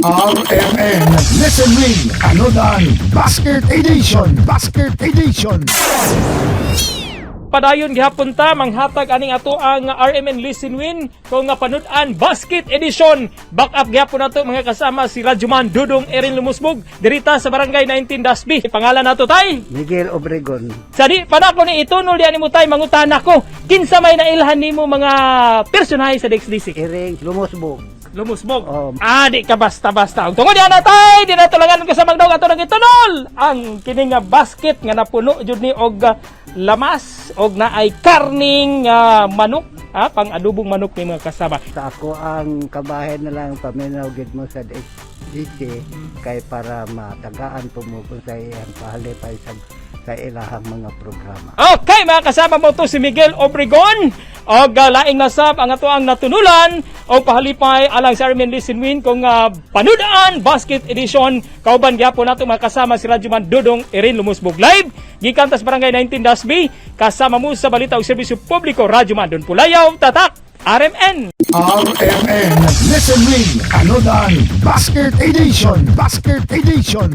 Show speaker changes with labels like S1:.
S1: RMN Listen Win Panudan Basket Edition. Basket Edition.
S2: Padayon gihapon ta manghatag aning ato ang RMN Listen Win kung nga panud-an Basket Edition. Back up gihapon nato, mga kasama, si Radyoman Dudong Erin Lumusbog dirita sa Barangay 19 Dasbi. Pangalan nato, tay?
S3: Miguel Obregon.
S2: Sa di pa nako ni itunol diyan nimo, tay, mangutana ko. Kinsa may nailhan nimo mga personahe sa DXDC?
S3: Iring Lumusbog.
S2: Lumusbog.
S3: Oo.
S2: Ah, di ka basta-basta. Ug tungod yan na, tay, di na tulangan ka sa magdaw ato nang itunol ang kini nga basket nga napuno jud ni og lamas og naay karning manok, pang adobong manok ni, mga kasama.
S3: Sa ako ang kabahin na lang, paminaw gid mo sa DXDC kay para matagaan po mo kung sa iyang pahalipay sa ilahang mga programa.
S2: Okay, mga kasama mo to si Miguel Obregon. Og laing nasab ang ato ang natunulan o pahalipay alang sa Armin Listen Win kung panudaan Basket Edition. Kauban gyapon nato, mga kasama, si Radyoman Dudong Erin Lumusbog live gikan tas Barangay 19 Dasbi. Kasama mo sa balita ug serbisyo publiko, Radyoman Don Pulayaw, Tatak RMN.
S1: RMN Listen Win Panudan Basket Edition. Basket Edition.